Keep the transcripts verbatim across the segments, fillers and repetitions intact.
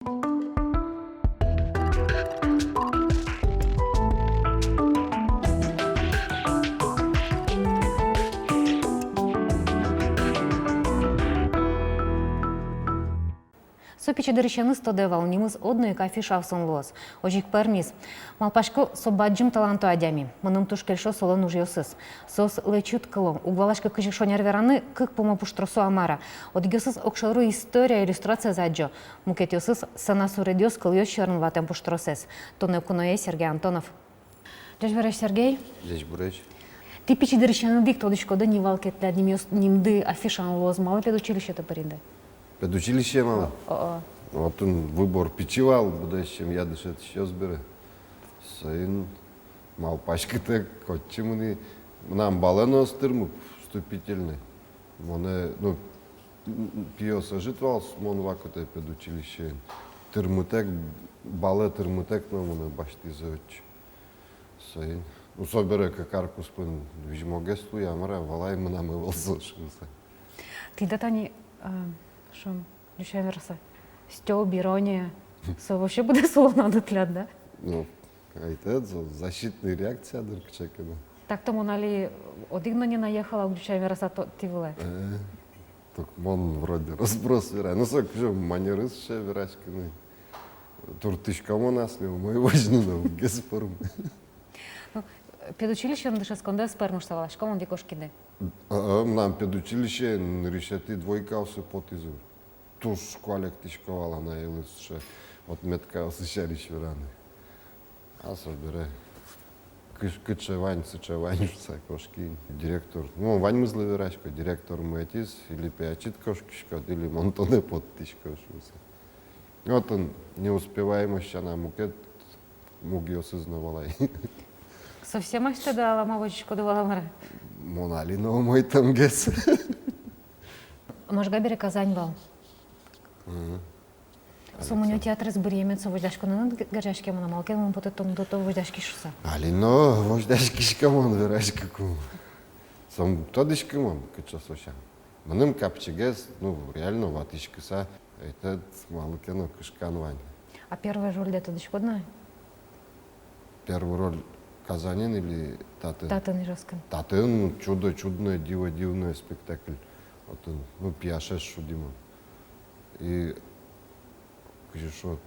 Со пичи дырысеныз тодэ вал, нимыз одно ик афишаосын луоз. Озьы ик пӧрмиз. Малпасько, со бадӟым таланто адями. Мыным туж кельшо солэн ужъёсыз. Соос лэчыт кыло. Уг валаськы, кызьы шонер вераны, кык пумо пуштросо-а, мар-а. Одӥгъёсыз огшоры история, иллюстрациез адӟо. Мукетъёсыз сцена суредъёс, кылъёс сьӧрын ватэм пуштросэз. Туннэ куное Сергей Антонов. Ӟечбуресь, Сергей. Ӟечбуресь. Тӥ пичи дырысеныды ик тодӥськоды ни вал ке, тӥляд нимъёс, нимды афишаын луоз. Малы педучилищетӥ пыриды? Педучилище малы? О-о. Отын выбор пичи вал, будущем я дышетӥсьёс бере. Соин малпаськытэк отчы мынӥ. Мынам балэ но ӧз тырмы вступительной. Монэ, ну, м, м, пиос ӧжыт вал мон вакытэ педучилищеын. Тырмытэк, балэ тырмытэк но монэ басьтӥзы отчы. Соин. Ну, собере кык ар куспын визьмогес луи, а мар-а, валай, мынам ӧвӧл со шуыса. Тӥляд тани, а, шуом, ӟуч сямен вераса, стёб, ирония. Со вообще быдэс улонады тӥляд, да? Ну, кайтэд, со защитный реакция дыр кыӵе ке но. Так-то мон али одӥг но не наехала, ӟуч сямен вераса, то, тӥ вылэ. Э, так мон вроде разброс верай. Ну, со кыӵе манерыз сыӵе вераськыны. Туртӥсько мон асме, умой возьыны но уг гес пӧрмы. Ну, педучилищеын дышетсконды ӧз пӧрмы шуса валасько мон, тӥ кошкиды. А, а, мынам педучилищеын нырысетӥ двойкаосы потӥзы. Туж куалектӥсько вал анай-атаелы сыӵе отметкаосы сярысь вераны. А собере кыӵ-, кыӵе вань, сыӵе вань шуса кошки. Директор, ну, ваньмызлы верасько, директормы ӧтиз: или пе ачид кошкиськод, или мон тонэ поттӥсько шуса. Отын неуспеваемость сяна мукет мугъёсыз но вал ай. Совсем асьтэды алама возиськоды вал-а, мар-а? Мон али но умойтэмгес. Можга бере Казань вал. Мгм. Со мунё театрез быръемед со возьдаськонэныд г-, герӟаськемын-а, малы ке но мыным потэ, тон уд отын возьдаськись шуса. Али но возьдаськисько мон, вераськыкум. Со мон уг тодӥськы мон, кыӵе со сям. Мыным капчигес, ну, реально ватӥськыса, этот, малы ке но кышкан вань. А первой рольдэ тодӥськод на? Первой роль Казаньын или татын? Татын, Ижевскын. Татын «Чудо чудное, диво дивное» спектакль. Отын, ну, пияшез шудӥ мон. И кызьы шуод,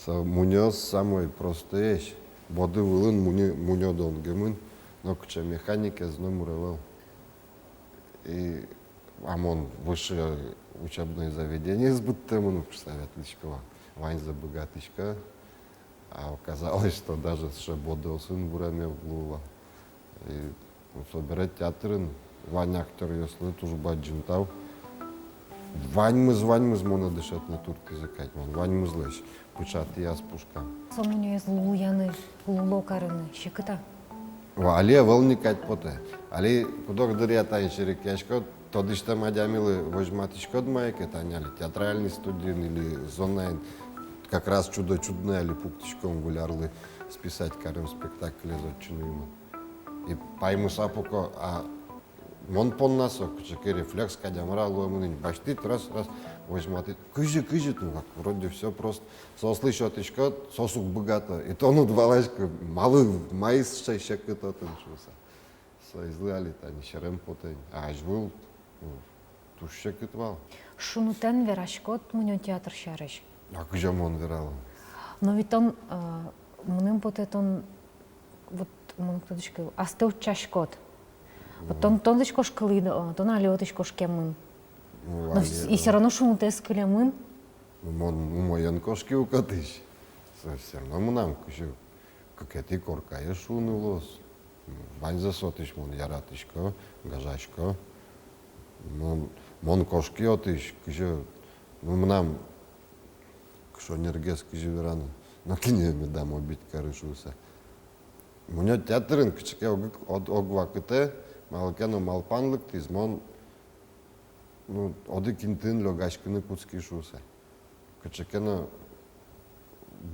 со мунёос самой простоесь. Боды вылын мунё, мунё донгемын, нокыӵе механикаез номыр ӧвӧл. И, а мон высшее учебное заведениез быдтэмын ук шуса ветлӥсько вал. Ваньзэ быгатӥсько. А оказалось, что даже сыӵе бодыосын вураме уг луы вал. И, ну, собере театрын вань актёръёслы туж бадӟым тау. Ваньмыз, ваньмыз монэ дышетыны турттӥзы кадь, мон ваньмызлэсь пыӵатӥ ас пушкам. Со мунёез луыны, луло карыны секыт-а? Ва, али ӧвӧл ни кадь потэ. Али кудог дыръя тани серекъяськод, тодӥсьтэм адямилы возьматӥськод мае ке, тани али театральной студиын или зонаын, как раз «Чудо чудное» али пуктӥськом, выль арлы списать карем спектаклез отчы нуимы. И паймыса пуко, а мон понна со кыӵе ке рефлекс кадь-а, мар-а луэмын ини, басьтӥд, раз, раз, возьматӥд. Кызьы, кызьы, ну, как, вроде всё просто. Соослы сётӥськод, соос уг быгато. И тон уд валаськы, малы, маиз сыӵе секыт отын шуса. Соизлы али тани серем потэ ини. А азьвыл, ну, туж секыт вал. Шунытэн вераськод мунё театр сярысь? А кызьы мон верало? Но ведь тон, э, мыным потэ, тон, вот, мон уг тодӥськы, астэ утчаськод. Вот тон, тон отысь кошкылӥд, э, тон али отысь кошкемын. Ну, но али, вс-, и всё равно шунытэз кылемын. Ну, мон умоен кошки ук отысь. Со всё равно мынам кызьы кыкетӥ коркае шуыны луоз. Ваньзэ со отысь мон яратӥсько, гажасько. Мон, мон кошки отысь, кызьы, ну, мынам кышонергес, кызьы вераны, нокинэ медам обидь кары шуыса. Мунё театрын кыӵе ке ог, ог, ог вакытэ малы ке но малпан лыктӥз, мон, ну, одӥг интыын лёгаськыны кутски шуыса. Кыӵе ке но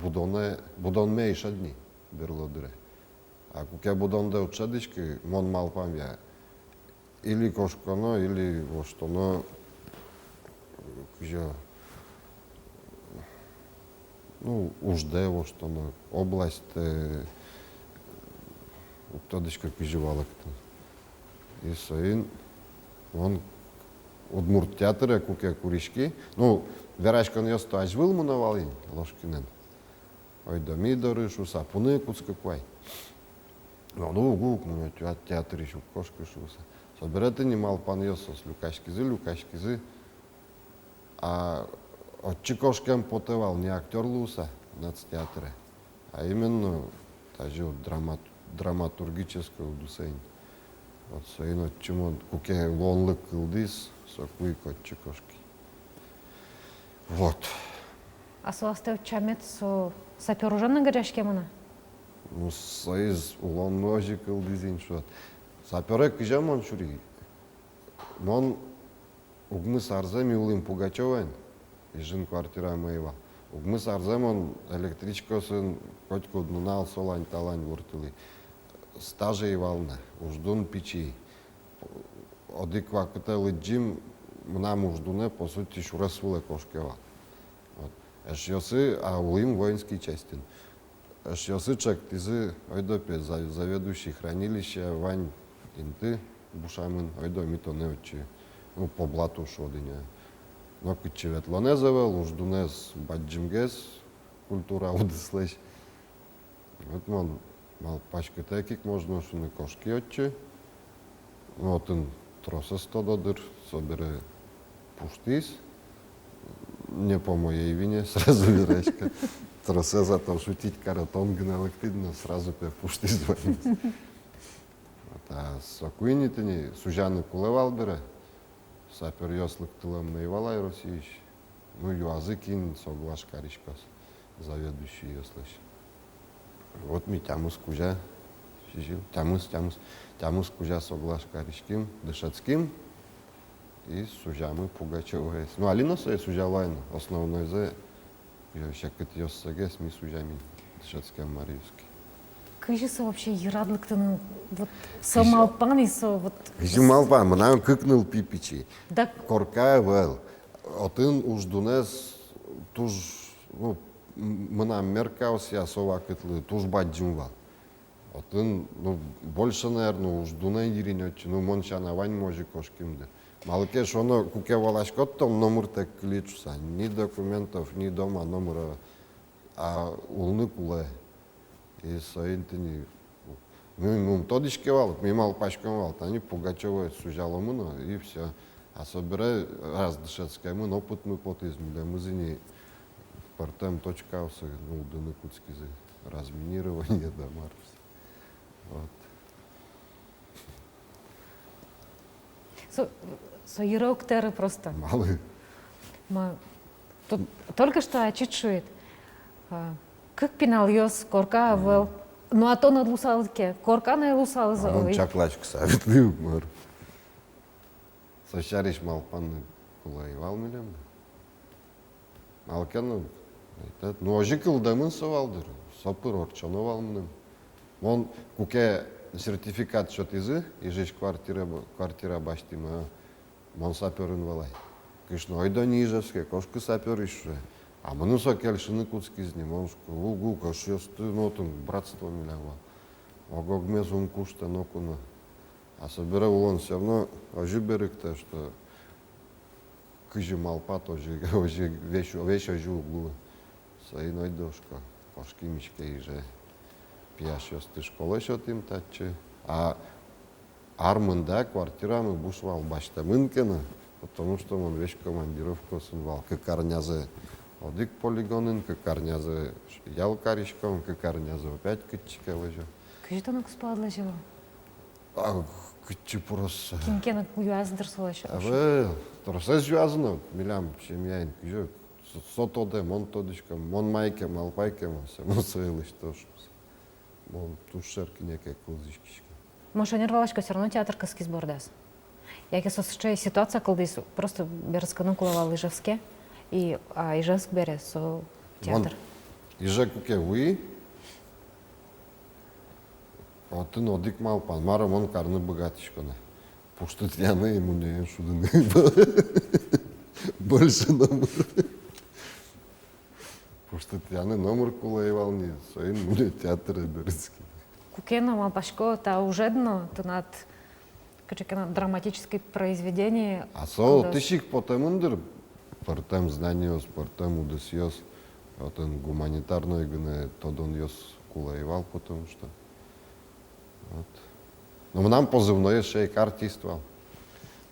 будонэ, будонме ӧй шӧд ни берло дыре. А куке будондэ уд шӧдӥськы, мон малпамъя, или кошконо, или воштоно, кызьы, Ну, уждэ воштоно, область, э, уг тодӥськы, кызьы валэктыны. И соин мон удмурт театре куке куриськи. Ну, вераськонъёс-то азьвыл мыно вал ини Ложкинэн. Ойдо ми доры шуса, пуны кутскыку ай. Но, ну, уг, уг, мон театрысь уг кошкы шуса. Собере тӥни малпанъёс соос люкаськизы, люкаськизы. А отчы кошкем потэ вал не актёр луыса нацтеатре, а именно тазьы вот драмат-, драматургической удысэ ини. Вот соин отчы мон, куке луонлык кылдӥз, соку ик отчы кошки. Вот. А со астэ утчамед со сапёр ужен но герӟаськемын-а? Ну, соиз улонмы озьы кылдӥз ини, шуод. Сапёре кызьы мон сюри? Мон укмыс арзэ ми улӥм Пугачёвоын, Ижын квартирамы ӧй вал. Укмыс арзэ мон электричкаосын котькуд нунал солань-талань ворттылӥ. Стаже ӧй вал на, уждун пичи. Одӥг вакытэ лыдӟим, мынам уждунэ, по сути, сюрес вылэ кошке вал. Вот. Эшъёсы, а улӥм воинский частьын. Эшъёсы чектӥзы, ойдо пе, за-, заведующий хранилища вань инты бушамын, ойдо ми тонэ отчы, ну, по блату шуод ини. Но кытчы ветлонэз ӧвӧл, уждунэз бадӟымгес культура удыслэсь. Вот мон малпаськытэк ик, можно шуыны, кошки отчы. Ну, отын тросэз тодо дыр, собере пуштӥз. Не по моей вине, сразу верасько. Тросэз а то шутить каро, тон гинэ лыктӥд но, сразу пе пуштӥз ваньмыз. Вот, а соку ини тӥни сузяны кулэ вал бере, сапёръёс лыктылэмын ӧй вал ай Россиысь. Ну, юазы, кин соглаш кариськоз заведующийёслэсь. Вот ми тямыс кузя, сӥзьыл, тямыс, тямыс, тямыс кузя соглаш кариським, дышетским и сузямы Пугачёвоез. Ну, али но сое сузяло ай но, основнойзэ, секытъёссэгес ми сузямы, дышетскем маръёс ке. Кызьы со вообще йырад лыктыны, вот, со малпан и со, вот. Кызьы малпан, мынам кык нылпи пичи. Да. Корка ӧвӧл. Отын уждунэз туж, ну, м-, мынам меркаосъя со вакытлы туж бадӟым вал. Отын, ну, больше, наверно, уждунэн йырин отчы, ну, мон сяна, ваньмы озьы кошким дыр. Малы ке шуоно, куке валаськод, тон номыртэк кылид шуса, ни документов, ни дома номыра, а улыны кулэ. И соин тӥни, ну, ми ум тодӥське вал, ми малпаськом вал, тани Пугачёвоез сузяломы но, и всё. А собере раз дышетскемын, опытмы потӥз, милемыз ини пӧртэм точкаосы нуллыны кутскизы, разминирование да мар. Вот. Со, со йырэ уг тэры просто. Малы? Ма, то-, только что ачид шуид. А, кык пиналъёс, корка ӧвӧл. Ну, а тон но луысал ке, корка но луысал. А мон чакласькыса ветлӥ ук, мар. Со сярысь малпаны кулэ ӧй вал милемлы. Малы ке но, это, ну, озьы кылдэмын со вал дыр, со пыр ортчоно вал мыным. Мон куке сертификат сётӥзы, Ижысь квартира б-, квартира басьтӥмы, мон сапёрын вал ай. Кышно: ойдо ни Ижевске, кошкы сапёрысь уже. А мыным со кельшыны кутскиз ни, мон шуко: уг, уг, эшъёсты, ну, отын братство милям вал. Ог-огмес ум куштэ ноку но. А собере улон всё равно озьы берыктэ, что кызьы малпад, озьы, озьы весь, весь озьы уг луы. Соин ойдо шуко, кошким иське Иже. Пияшъёсты школае сётӥм татчы. А ар мында квартирамы буш вал басьтэмын ке но, потому что мон весь командировкаосын вал. Кык арнязэ одӥг полигонын, кык арнязэ ял кариськом, кык арнязэ опять кытчы ке лэзё. Кызьы тон куспалад лэзё? А кытчы просто. Кин ке но юаз дыр солэсь. Ӧвӧл, тросэз юазы но, милям семьяын кызьы, со, со тодэ, мон тодӥсько, мон мае ке малпай ке, мон всё, мон сое лэсьто шуса. Мон туж шер кинэ ке кылзӥськисько. Мон шонер валасько, всё равно театр кыскиз бордаз. Яке со сыӵе ситуация кылдӥз, просто берытскыны кулэ вал Ижевске, и, а, Ижевск бере со театр. Мон Иже куке вуи, отын одӥг малпан, мар-о мон карыны быгатӥсько на. Пуштытъяны и мунёен шудыны. Больше номыр. Пушт-, Тӥяны номыр кулэ ӧй вал ни, соин мынэ театре берытски. Куке но малпасько, та ужед но тынад кыӵе ке но драматической произведение. А со кылдоз. Тӥ ик потэмын дыр, пӧртэм знаниос, пӧртэм удысъёс, отын гуманитарной гинэ тодонъёс кулэ ӧй вал, потому что вот. Но мынам позывноез эшшо ик артист вал.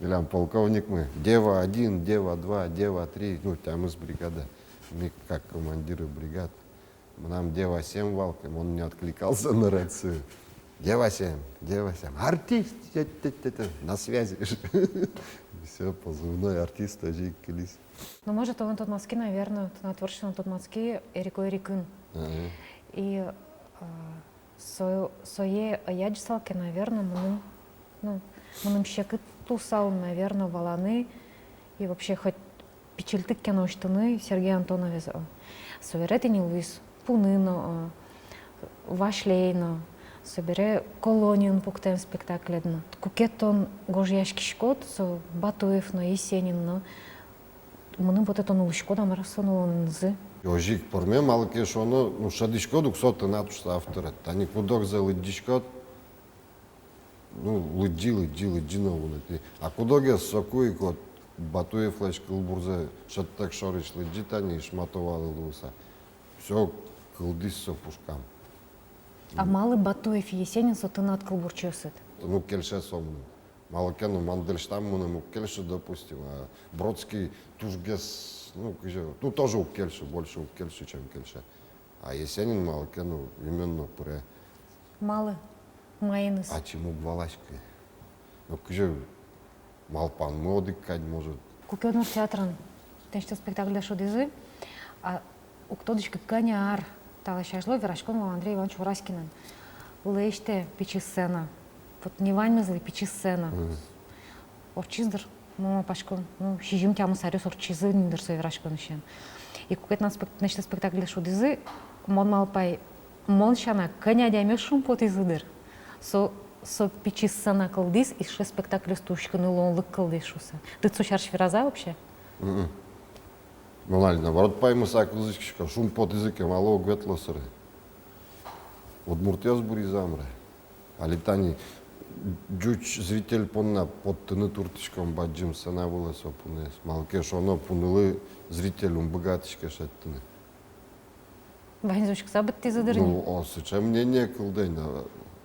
Милям полковникмы: Дева один, Дева два, Дева три, ну, тямыс бригада. Ми как командиры бригад. Мынам Дева семь вал ке, мон не откликался на рацию. Дева семь, Дева семь. Артист, тя-тя-тя-тя, на связи. Всё, позывной артист тоже ик кылиз. Ну, может, тонэн тодматски, наверно, тынад творчествоен тодматски Эрико Эрикын. Ага. И, а, со-, сое ӧй адӟысал ке, наверно, мыным, ну, мыным секыт луысал, наверно, валаны и вообще хоть пичильтык ке но усьтыны Сергей Антоновез, о. Собере тӥни луиз «Пуны» но, о, «Васьлей» но, собере «Колониын» пуктэм спектаклед но. Куке тон гожъяськиськод, со Батуев но, Есенин но, мыным потэ, тон улӥськод, а мар-а, солэн улонэнызы. Озьы ик пӧрме, малы ке шуоно, ну, шӧдӥськод ук, со тынад шуса авторед. Тани куд-огзэ лыдӟиськод, ну, лыдӟи, лыдӟи, лыдӟи но вунэтӥ. А куд-огез соку ик вот Батуевлэсь кылбурзэ шӧдтэк шорысь лыдӟи, тани Ишматовалы луыса. Всё, кылдӥз со пушкам. А малы Батуев, Есенин — со тынад кылбурчиосыд? Ну, кельше со мыным. Малы ке но Мандельштам мыным уг кельшы, допустим, а Бродский тужгес, ну, кызьы, ну, тоже уг кельшы, больше уг кельшы, чем кельше. А Есенин малы ке но именно пыре. Малы? Маиныз? Ачим уг валаськы. Ну, кызьы, малпанмы одӥг кадь, может. Куке удмурт театрын тынэсьтым спектакльдэ шудӥзы, а, уг тодӥськы, кӧня ар талэсь азьло вераськон вал Андрей Иванович Ураськинэн. Лэсьтэ пичи сцена. Вот ни ваньмызлы пичи сцена. Мгм. Ортчиз дыр, мон малпасько, ну, сизьым-тямыс аръёс ортчизы ни дыр со вераськонысен. И куке тынад спек-, тынэсьтым спектакльдэ шудӥзы, мон малпай, мон сяна, кӧня адямиос шумпотӥзы дыр. Со, со пичи сцена кылдӥз, и сыӵе спектакльёсты учкыны луонлык кылдӥз шуса. Тыд со сярысь вераз-а вообще? Мгм. Мон али, наоборот, паймыса кылзӥськисько, шумпотӥзы ке, малы уг ветло сыре. Удмуртъёс быризы-а, мар-а. Али тани ӟуч зритель понна поттыны туртӥськом бадӟым сцена вылэ со пуныез. Малы ке шуоно, пунылы зритель ум быгатӥське шедьтыны. Ваньзы учкыса быдтӥзы дыр ни. Ну, о, сыӵе мнение кылдэ ни,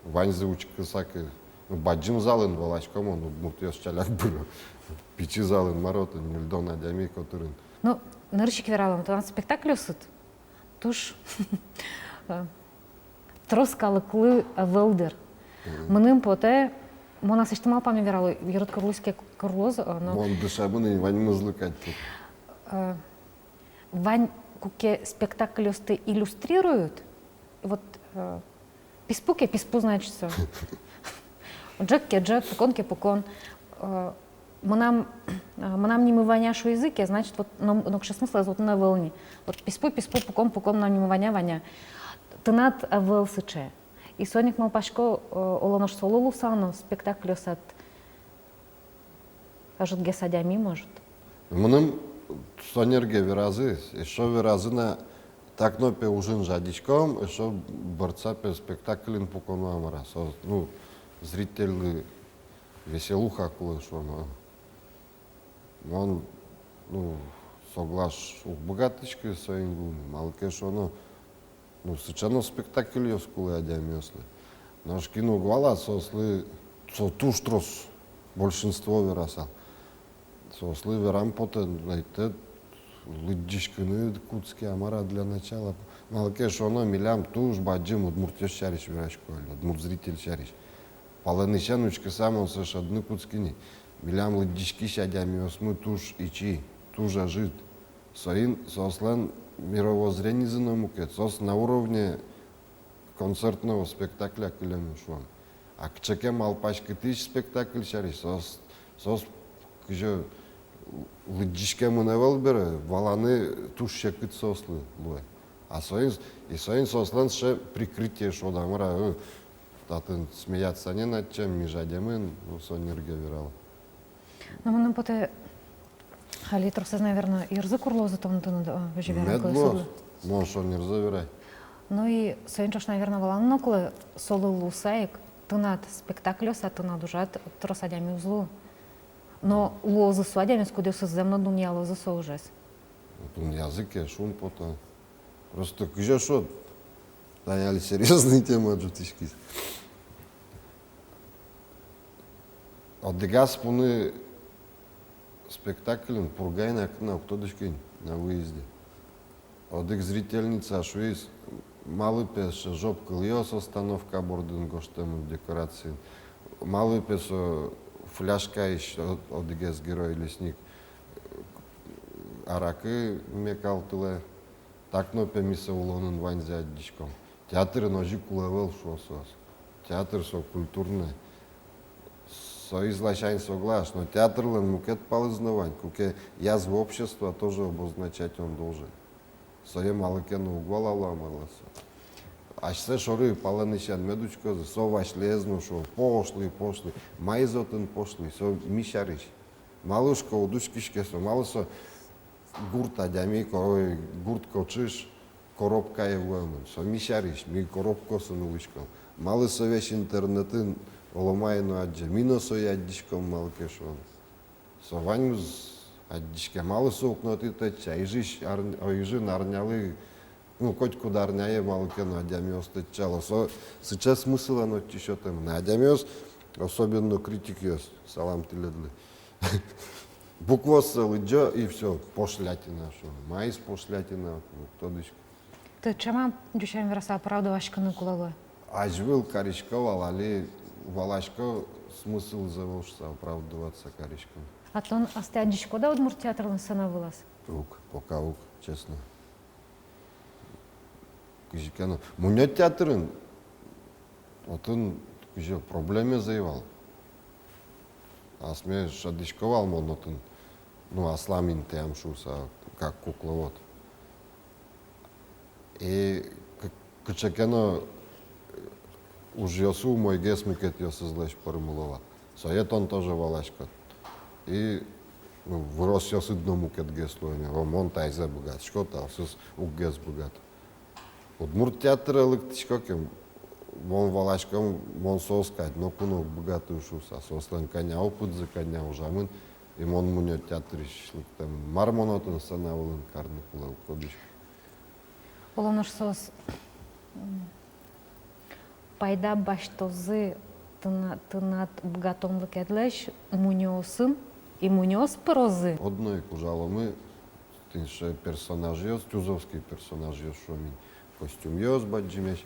ваньзы учкыса ке, ну, бадӟым залын, валасько мон, удмуртъёс ӵаляк быро. Пичи залын мар отын, ньыльдон адями котырын. Ну, нырысь ик вералом, тынад спектакльёсыд туж трос калыклы ӧвӧл дыр. Мгм. Мыным потэ, мон аслэсьтым малпамме верало, йырыд кыр луиз ке, кыр луоз, э, но... Мон дышемын ини ваньмызлы кадь. Э, вань куке спектакльёсты иллюстрируют, вот, э, писпу ке, писпу, значит, со. Ӝӧк ке, ӝӧк, пукон ке, пукон. Э, мынам, э, мынам нимы Ваня шуизы ке, значит, вот но-, нокыӵе смыслэз отын ӧвӧл ни. Вот писпу, писпу, пукон, пукон, мынам нимы Ваня, Ваня. Тынад ӧвӧл сыӵе. И соин ик, малпасько, э, оло нош солы луысал но спектакльёсад ӧжытгес адями, может. Мыным со нерге веразы, эшшо веразы на, так но, пе, ужын жадиськом, эшшо бӧрдыса, пе, спектакльын пуконо, а мар-а. Со, ну, зрительлы веселуха кулэ шуоно. Мон, ну, соглаш уг быгатӥськы соин луыны, малы ке шуоно, ну, сыӵе но спектакльёс кулэ адямиослы. Нош кин уг вала, соослы, со туж трос, большинство верасал. Соослы верам потэ, найтэт лыдӟиськыны кутске, а мар-а, для начала. Малы ке шуоно, милям туж бадӟым, удмуртъёс сярысь верасько али, удмурт зритель сярысь. Палэнысен учкыса, мон сое шӧдыны кутски ни. Милям лыдӟиськись адямиосмы туж ичи, туж ӧжыт. Соин соослэн мировоззренизы но мукет, соос на уровне концертного спектакля кылемын, шуом. А кыӵе ке малпаськытӥсь спектакль сярысь, соос, соос кызьы лыдӟиськемын ӧвӧл бере, валаны туж секыт соослы луэ. А соин, и соин соослэн сыӵе прикрытие, шуод-а, мар-а, э, татын смеяться не над чем, ми жадемын, ну, со нерге верало. Но мыным потэ, Али тросэз, наверно, йырзы кур луозы тон тыныд, э, выжы веран кылысыдлы. Мон шонерзэ верай. Ну и соин ӵош, наверно, валаны но кулэ, солы луыса ик тынад спектакльёсад, тынад ужад трос адями уз луы. Но луозы со адямиос, кудъёсыз зэм но дунъялозы со ужез. Дунъязы ке, шумпото. Просто кызьы шуод, тани али серьёзной тема ӝутӥськиз. Одӥгаз пуны спектакльын Пургаын акына уг тодӥськы ни на выезде. Одӥг зрительница шуиз, малы пе сыӵе ӝоб кылъёс остановка бордын гожтэмын декорациын, малы пе со фляжкаысь о-, одӥгез герой, лесник, аракы мекалтылэ. Так но пе ми со улонын ваньзэ адӟиськом. Театрын озьы кулэ ӧвӧл, шуо соос. Театр со культурной. Соиз ласянь соглаш, но театрлэн мукет палыз но вань, куке язва общества тоже обозначать он должен. Сое малы ке но уг валало, а малы со. Асьсэ шоры палэнысен мед учкозы, со Васьлеез но шуо, пошлый, пошлый. Маиз отын пошлый, со ми сярысь. Малы шуко, уд учкиське со, малы со гурт адями, ко-, ой, гурт кочыш коробкае вуэмын. Со ми сярысь, ми коробкаосын улӥськом. Малы со весь интернетын оло мае но адӟе, ми но сое адӟиськом, малы ке шуоно. Со ваньмыз адӟиське, малы со укно тӥ тэтча, Ижысь ар-, о, Ижын арнялы, ну, котькуд арняе малы ке но адямиос тэтчало. Со сыӵе смыслэн отчы сётэмын. Адямиос, особенно критикъёс, салам тӥледлы. Букваоссэ лыдӟо и всё, пошлятина, шуо. Маиз пошлятина, уг тодӥськы. Тӥ чама, ӟуч сямен вераса, оправдываськыны кулэ луэ? Азьвыл карисько вал, али валасько, смыслзэ ӧвӧл шуса оправдываться карисько. А тон астэ адӟиськод-а удмурт театрлэн сцена вылаз? Уг, пока уг, честно. Кызьы ке но мунё театрын, отын кызьы проблемаез ӧй вал. Асме шӧдӥсько вал мон отын, ну, аслам интыям шуса, как кукловод. И к-, кыӵе ке но ужъёсы умойгес мукетъёсызлэсь пӧрмыло вал. Сое тон тоже валаськод. И, ну, выросъёсыд но мукетгес луо ни. О, мон таизэ быгатӥсько, таосыз уггес быгато. Удмурт театре лыктӥсько ке, мон валасько, мон соос кадь ноку но уг быгаты шуса. Соослэн кӧня опытзы, кӧня ужамын, и мон мунё театрысь лыктэмын. Мар мон отын сцена вылын карны кулэ, уг тодӥськы. Оло нош соос, м, пайда басьтозы тына-, тынад быгатонлыкедлэсь мунёосын, и мунёос пырозы. Одно ик ужаломы, тӥни сыӵе персонажъёс, тюзовский персонажъёс шуом ини, костюмъёс бадӟымесь,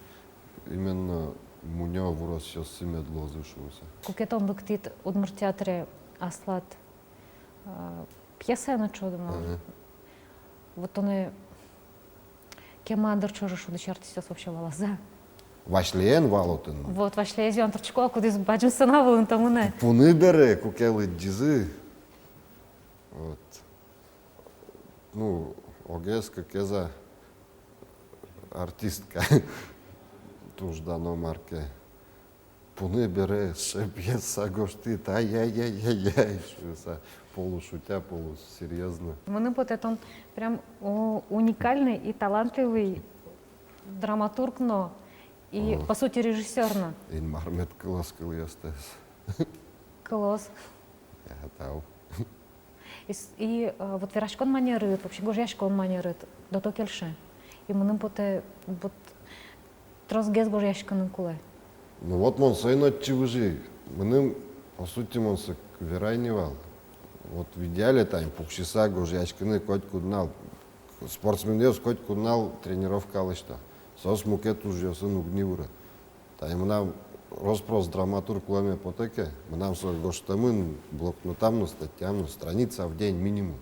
именно мунё выросъёссы мед луозы шуса. Куке тон лыктӥд удмурт театре аслад, а, пьесаен ӵош, думаю. Ага. Вот тонэ кема дыр ӵоже шудӥсь артистъёс вообще валазы-а? Васьлеен вал отын. Вот, Васьлеез юан турттӥсько, кудӥз бадӟым сцена вылын та мынэ. Пуны бере, куке лыдӟизы. Вот. Ну, огез-кыкез-а артистка. Туж дано мар ке. Пуны бере сыӵе пьеса гожтӥд, ай-яй-яй-яй-яй, шуса, полушутя, полусерьёзно. Мыным потэ, тон прям у-, уникальный и талантливый драматург но, и, о, по сути, режиссёр но. Инмар мед кылоз кылъёстэс. Кылоз. Я, тау. И с-, и, э, вот вераськон манерыд, вообще гожъяськон манерыд, дотэ кельше. И мыным потэ, вот тросгес гожъяськыны кулэ. Ну вот мон соин отчы выжи. Мыным, по сути, мон сыӵе верай ни вал. Вот в идеале тани пуксьыса гожъяськыны котькуд нунал. Спортсменъёс котькуд нунал тренировка лэсьто. Соос мукет ужъёсын уг ни выро. Тани мынам рос-прос драматург луэме потэ ке, мынам со гожтэмын блокнотам но, статьям но, страница в день минимум.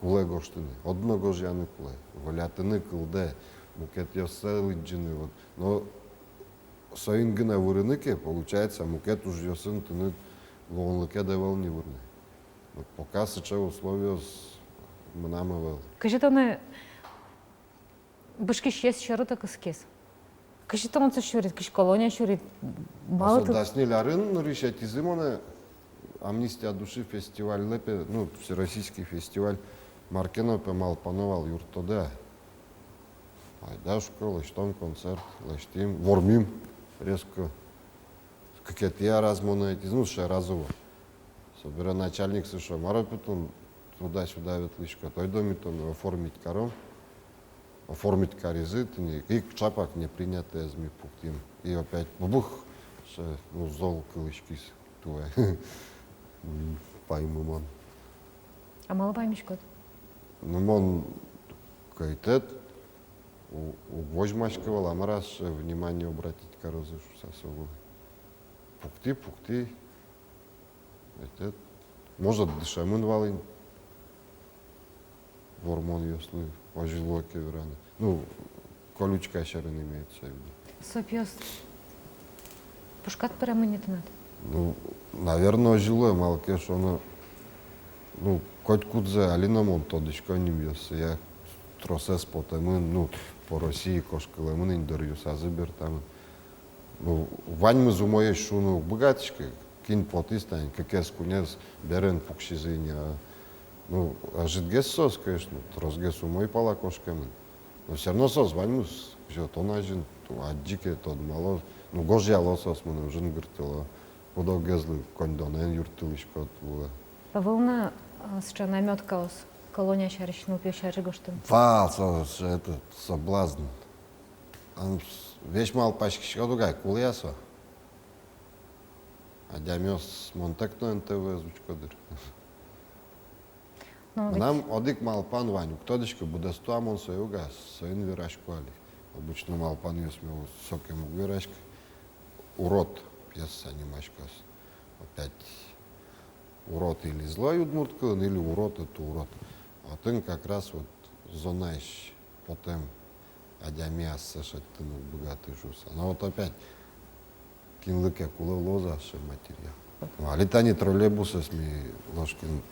Кулэ гожтыны, одно гожъяны кулэ, волятыны кылдэ, мукетъёссэ лыдӟыны, вот. Но соин гинэ вырыны ке, получается, мукет ужъёсын тыныд луонлыкед ӧвӧл ни вырыны. Вот пока сыӵе условиос мынам ӧвӧл. Кызьы тонэ бышкисез сьӧры-то кыскиз? Кызьы тон отчы сюрид, кызьы колоние сюрид? Малы со тон дас ньыль арын нырысь ӧтизы монэ, Амнистия души фестивальлы пе, ну, всероссийский фестиваль, мар ке но пе малпано вал, юрттоды-а? Айда, шуко, лэсьтом концерт, лэсьтӥм, вормим резко. Кыкетӥ араз монэ ӧтизы, ну, сыӵе разово. Собере начальниксы шуэ: мар пе тон туда-сюда ветлӥськод, ойдо ми тонэ оформить каром. Оформить каризы, тӥни ик ӵапак непринятыез ми пуктӥм. И опять бубых, сыӵе, ну, зол кылӥськиз туэ. М, паймымон. А малы паймиськод? Ну, мон кӧйтэт у-, уг возьмаськы вал, а мар-а, сыӵе внимание обратить карозы шуса со вылэ. Пуктӥ, пуктӥ. Кӧйтэт. Может, дышемын вал ини вормонъёслы, озьы луэ ке вераны. Ну, колючка сьӧрын имеется в виду. Со пиос пушкад пыремын ни тынад? Ну, наверно, озьы луэ, малы ке шуоно, ну, котькудзэ али но мон тодӥсько нимъёссыя, тросэз потэмын, ну, по России кошкылэмын ини, дыръёсазы бертамын. Ну, ваньмыз умоесь шуыны уг быгатӥськы, кин потӥз тани, кыкез-куинез берен пуксизы ини, а. Ну, ӧжытгес соос, конечно, тросгес умой пала кошкемын. Но всё равно соос ваньмыз, кызьы тон азьын, ту адӟи ке, тодмало, ну, гожъяло соос мыным, жингыртыло, куд-огезлы коньдонэн юрттылӥськод луэ. Ӧвӧл на, а, сыӵе намёткаос, колония сярысь, нылпиос сярысь гожтыны? Вал, со, со, этот, соблазн. Ан с-, весь малпаськиськод ук ай, кулэ-а со. Адямиос монтэк но эн тэ вэ-ез учко дыр. Но ведь мынам одӥг малпан вань, уг тодӥськы, быдэсто-а мон сое уг-а, соин верасько али. Обычно малпанъёсме сокем уг вераськы. «Урод» пьеса нимаськоз. Опять «Урод» или злой удмурт кылын, или «урод — это урод». Отын как раз вот зонаысь потэм адями ассэ шедьтыны уг быгаты шуса. Но вот опять, кинлы ке кулэ, луоз-а сыӵе материал. Али тани троллейбусэз ми Ложкин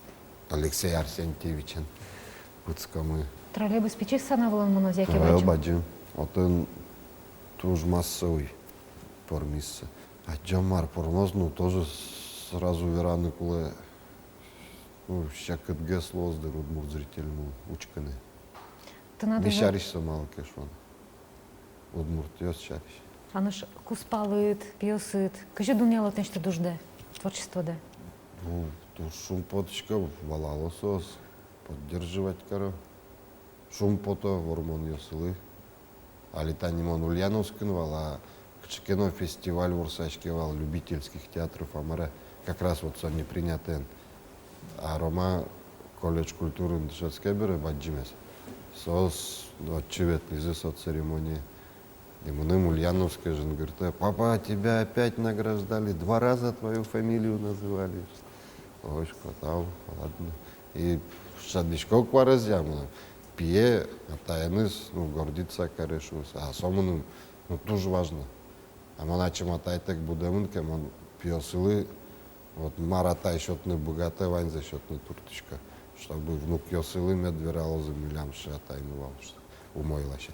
Алексей Арсентьевичен кутскомы. Троллейбус пичи сцена вылын мыноз яке бадӟым? Бадӟым. Отын туж массовый пӧрмиз. Адӟом, мар пӧрмоз, ну, тоже сразу вераны кулэ, ну, секытгес луоз дыр удмурт зрительмылы учкыны. Тынад... Ми сярысь со, малы ке шуоно. Удмуртъёс сярысь. А нош кузпалыд, пиосыд кызьы дунъяло тынэсьтыд уждэ, творчестводэ? Ну, туж шумпотӥсько, валало соос, поддерживать каро. Шумпото вормонъёсылы. Али тани мон Ульяновскын вал, а кыӵе ке но фестиваль ворсаське вал любительских театров, а мар-а, как раз вот со непринятыен. А Рома колледж культурын дышетске бере, бадӟымез. Соос отчы ветлӥзы со церемоние. И мыным Ульяновское жингыртэ: «Папа, тебя опять награждали, два раза твою фамилию называли». Ой, шуко, тау, ладно. И шӧдӥсько куаразъя, мыным пие атаеныз, ну, гордиться каре шуса, а со мыным, ну, туж важно. А мон ачим атайтэк будэмын ке, мон пиосылы, вот, мар атай сётыны быгатэ, ваньзэ сётыны туртӥсько, чтобы внукъёсылы мед вералозы, милям сыӵе атаймы вал шуса, умой ласянь.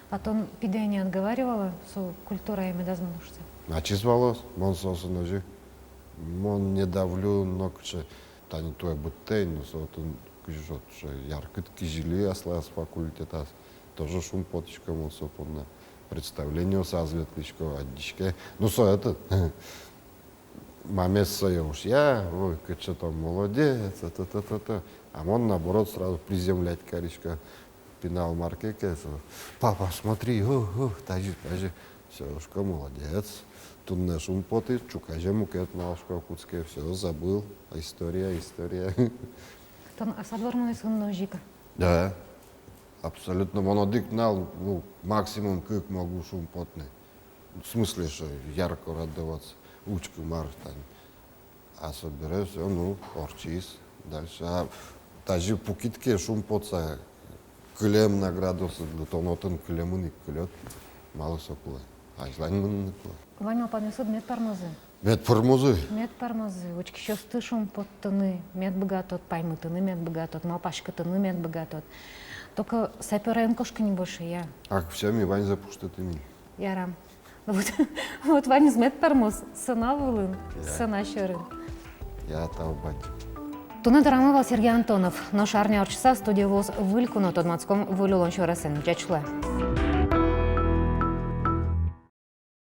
А тон пидэ не отговаривала, со культурае медаз мыно шуса? Ачиз валоз, мон соосын озьы. Мон не давлю нокыӵе, тани туэ быдтэ ини, но со отын кызьы шуод, сыӵе яркыт кизили аслаз факультетаз. Тоже шумпотӥсько мон со понна. Представлениосаз ветлӥсько, адӟиське. Ну, со этот, мамез сое ушъя, ой, кыӵе тон молодец, та-та-та-та-та. А мон, наоборот, сразу приземлять карисько. Пинал мар ке ке, со: «Папа, смотри, о, о, тазьы, тазьы». Всё, шуко, молодец. Туннэ шумпотӥд, ӵуказе мукет нал, шуко, кутске. Всё, забыл. История, история. Тон аслад вормонъёсын но озьы ик-а? Да. Абсолютно. Мон одӥг нал, ну, максимум кык могу шумпотыны. В смысле, что ярко радоваться, учкы, мар тани. А собере всё, ну, ортчиз дальше. А тазьы пукид ке шумпотса, кылем наградослы, тон отын кылемын ик кылёд. Малы со кулэ? Азьлань мыныны кулэ. Вань малпанъёсыд мед пӧрмозы. Мед пӧрмозы. Мед пӧрмозы. Учкисьёсты шумпоттыны мед быгатод, паймытыны мед быгатод, малпаськытыны мед быгатод. Только сапёрен кошкы ни больше, я. Ак, всё, ми ваньзэ пуштытӥм ини. Ярам. Вот, вот ваньмыз мед пӧрмоз сцена вылын, я, сцена сьӧрын. Я, тау бадӟым. Туннэ дорамы вал Сергей Антонов. Нош арня ортчыса студие вуоз выль куно, тодматском выль улон сюресэн. Ӟеч луэ.